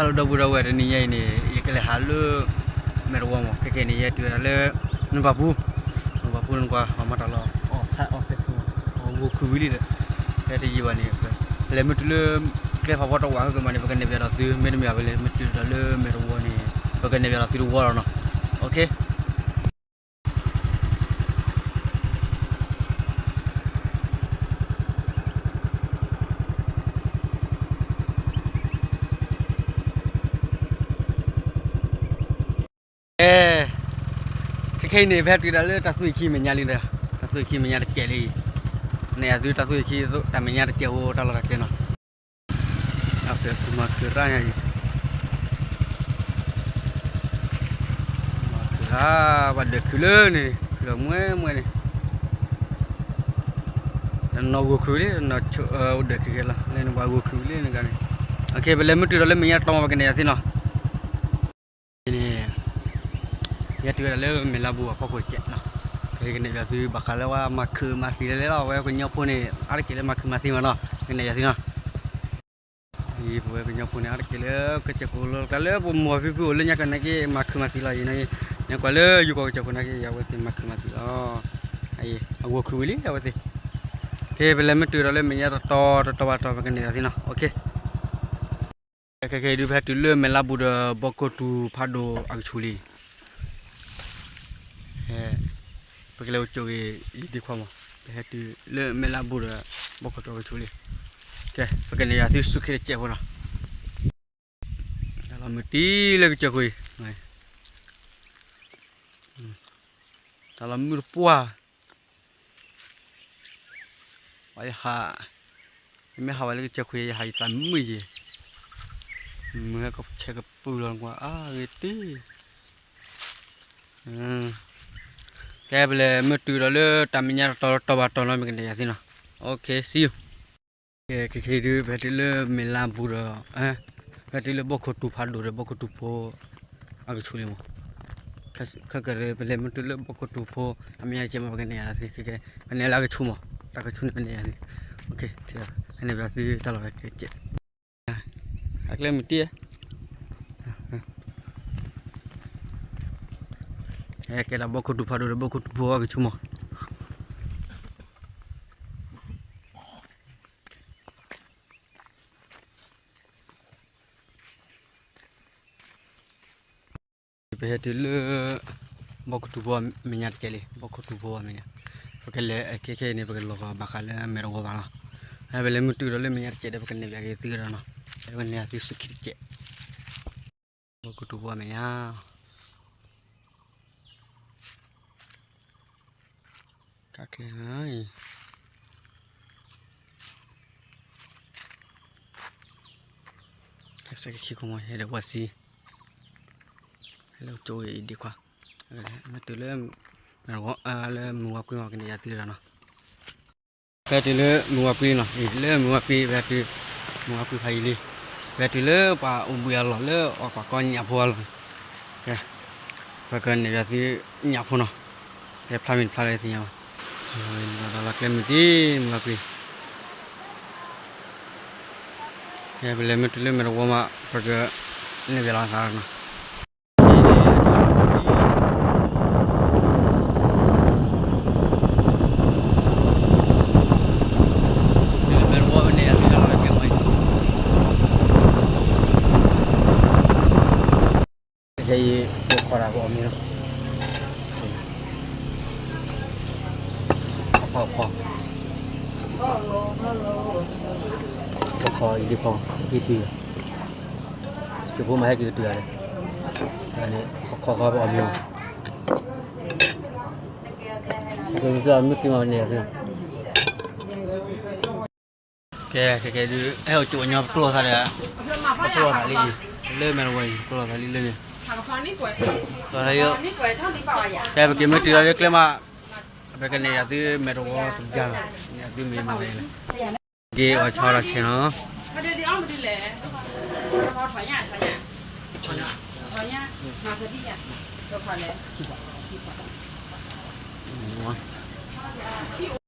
ဒီပုၢ်ဒီဝဲၢ် တနံၤညါအံၤန့ၣ် ယကလဲၤဟးလၢ မဲာ်တဝီမး ခဲကနံၣ်အံၤ ယဟဲတုၤဝဲဒၣ်လၢ နပၤပူၤ, နပၤပူၤ နကွၢ် အမၤတၢ်လီၤ အီၣ်ဖးအီၣ်ဖဲဖုမး အဂိၢ်ခုၣ်ဝံၤလံဒီး ဖဲတယံာ်ဘၣ်န့ၣ် ပလဲၤမ့ၢ်တုၤလၢ ကျဲဖးဖီတဝးကမးန့ၣ် ပကနဲၣ်ပၠးဒီးသု မ့တမ့ၢ်ဘၣ် ပလဲၤမ့ၢ်တုၤဒီးလၢမဲာ်တဝီန့ၣ် ပကနဲၣ်ပၠးဒီးသုတဝီလီၤနီၤ OK အဲ ခဲခဲအံၤန့ၣ် ပဟဲတုၤဒၣ်လၢတၢ်သူၣ်အံၤခံမဲာ်ညါလံဒီး တၢ်သူၣ်အံၤခံမဲာ်ညါတစဲးလံအံၤ နဲၣ်ယၤသုတၢ်သူၣ်အံၤခံ တၢ်မဲာ်ညါတစဲးဖိတၢ်လီၢ်တၢ်ကျဲနီၤ အဝဲမၤခုၣ်ရၣ်ညါအံၤ မၤခုၣ်ရၣ် ပှၤဒၢးခုၣ်လၢန့ၣ် ခုၣ်လီၤမွဲမွဲန့ၣ် တနီၤဂိၢ်ခုၣ်လံ တနီၤအိၣ်ဒၢးခုၣ်က့ၤလီၤ လၢန့ၣ်ပှၤဂိၢ်ခုၣ်လံန့ၣ်ဂၤန့ၣ် OK ပလဲၤမ့ၢ်တုၤဒီးလၢမဲာ်ညါတတီၤမး ပကနဲၣ်ယၤသုနီၤ န့ၣ် ယဟဲတုၤဝဲဒၣ်လၢမဲာ်လါဘူးအဖီခိၣ်တစဲးနီၤ ပကနဲၣ်ပၠးသုဘၣ်ဃးလၢပှၤမၤခုၣ်မၤသံလဲၣ်လဲၣ်လီၤ အဝဲကညီဖိန့ၣ် အါတက့ၢ်လၢမၤခုၣ်မၤသံမးနီၤ ကနဲၣ်ယၤသုနီၤ အံၤ ပဝဲကညီဖိန့ၣ် အါတက့ၢ်လၢကစၢၢ်ခိၣ်လီၤကျါလၢပမိၢ်ဖံဖုအိၣ်လၢညါကနာ်က့ မၤခုၣ်မၤသံလီၤအံၤန့ၣ် နကွၢ်လၢယိၤကီၢ်ကစၢၢ်ခိၣ်နာ်က့ အဝဲသ့ၣ်မၤခုၣ်မၤသံလီၤ အဂိၢ်ခုၣ်ဝံၤလံ အဝဲသ့ၣ် ဖဲပလဲၤမ့ၢ်တုၤဒီးလၢမဲာ်ညါတတီၤတတီၤဘၣ်တီၤ ပကနဲၣ်ယၤသုနီၤ OK ခဲခဲအံၤဒုး ပဟဲတုၤလၢမဲာ်လါဘူးဒီး ဘီခိၣ်တူာ်ဖးဒိၣ်အကဆူးလံ ပကလဲၤအိၣ်ကၠိၣ်က့ၤ ယဒ့ခွါမး ပဟဲတုၤလၢမဲာ်လါဘူးဒီး ဘီခိၣ်တူာ်အကဆူးလံ ကဲ ပကနဲၣ်ယၤသုဆူၣ်ခ့တစဲးဖိနီၤ တၢ်လီၢ်မုၢ်တံၢ်လၢကစၢၢ်ခိၣ်အံၤ တၢ်လီၢ်မုၢ်တပှၢ် ပှၤယဟး ယမ့ၢ်ဟးဝဲလၢကစၢၢ်ခိၣ် ယဟးယသးမုာ်ယဲၢ် မုာ်ဟဲကဆဲးကပုၢ်လီၤကွၢ် အါဂ့ၤတ့ၢ် ကဲ ပလဲၤမ့ၢ်တုၤဒီးလၢတၢ်မဲာ်ညါတတီၤတတီၤဘၣ်တီၤနီၤ မ့ၢ်ကနဲၣ်ယၤသ့နီၤ OK see you ကဲ ခဲခဲအံၤဒုး ပဟဲတုၤလၢမဲာ်လါဘူးဒီး ပဟဲတုၤလၢဘီခိၣ်တူာ်ဖးဒိၣ်ဒီး ဘီခိၣ်တူာ်ဖိ အကဆူးလံမး ခဲကဒီး ပလဲၤမ့ၢ်တုၤလၢဘီခိၣ်တူာ်ဖိ အမဲာ်ညါတစဲးမး ပကနဲၣ်ယၤသ့ ခဲခဲ ပနဲၣ်လၢအကဆူးမး တၢ်ကဆူးန့ၣ် ပနဲၣ်ယၤသ့ ကနဲၣ်ပၠးသုတၢ်လီၢ်တစဲး အကျဲမုၢ်တံၢ် ကဲဒၣ်ဘီခိၣ်တူာ်ဖးဒိၣ်ဒီး ဘီခိၣ်တူာ်ဖိအကဆူးမး ပဟဲတုၤလၢ ဘီခိၣ်တူာ်ဖိအမဲာ်ညါတစဲးလံ ဘီခိၣ်တူာ်ဖိအမဲာ်ညါ ပကလဲၤခဲခဲအံၤန့ၣ် ပကလီၤကီၢ်ဘၣ်ဃးလၢမဲာ်တဝီဘၣ်လီၤ ပလဲၤမ့ၢ်တုၤဒီးလၢမဲာ်ညါတစဲးဒီး ပကနဲၣ်ပၠးက့ၤသုကဒီးနီၤ ပကနဲၣ်သုဆူၣ်ခ့တစဲး ဘီခိၣ်တူာ်ဖိအမဲာ်ညါ ကးကျဲ ဟဲစဲးကခံခိၣ်မး ဟဲဒီးပှၤစံ ဟဲလၢကၠိအံၤဒ့ခွါ မ့ၢ်တုၤလၢ လၢမုၢ်ဝါကွံမး ကနဲၣ်ယၤသုဒီးနီၤ ပဟဲတုၤလၢမုၢ်ဝါကွံနီၤ လၢမုၢ်ဝါကွံ ပဟဲတုၤ မုၢ်ဝါကွံဖးယံၤလံ ပဟဲတုၤလၢပှၤအိၣ်ဘှံးအလီၢ်လၢအီၣ်ကွၢ်ကီညၣ်ဖိအလီၢ် ကဲ ပကနဲၣ်ပၠးသုညၣ်ဖိနီၤ ကဲဖျါမ့ၢ်တဖျါလဲၣ်သ့ၣ်ညါဘၣ် လီၤလီၤကျဲမုၢ်တံၢ် မုၢ်ဝါကွံ ကဲ ပလဲၤမ့ၢ်တုၤလၢမဲာ်တဝီမး ပကနဲၣ်ပၠးလီၤသးနီၤ ခဲအံၤ ပိာ်ခွါတၢ်ပအီၣ်မ့ၤလီၤ အဖီခိၣ် ပိာ်ခွါအံၤဒ်ဖီ ဟံးတုၤ ကၠိဖိမးဟဲက့ၤကတုၤဂၤဒီး အန့ၣ် ပိာ်ခွါပအီၣ်မ့ၤလီၤ ကဲ ခဲကဲဒုး ဟဲအိၣ်ကၠိအညီ ပကျိၣ်သးဒီး ပကျိၣ်သးလံအံၤ လၢမဲာ်တဝီအံၤ ပကျိၣ်သးလံလၢန့ၣ် ကဲ ပက့ၤမ့ၢ်တုၤလီၤလၢကျဲမး ပကနဲၣ်ယၤသုမဲာ်တဝီတဘျီလီၤ သုမ့ၢ်မၤသးန့ၣ် က့ၤအီၣ်ဆီဒီးဆဲးနီၤ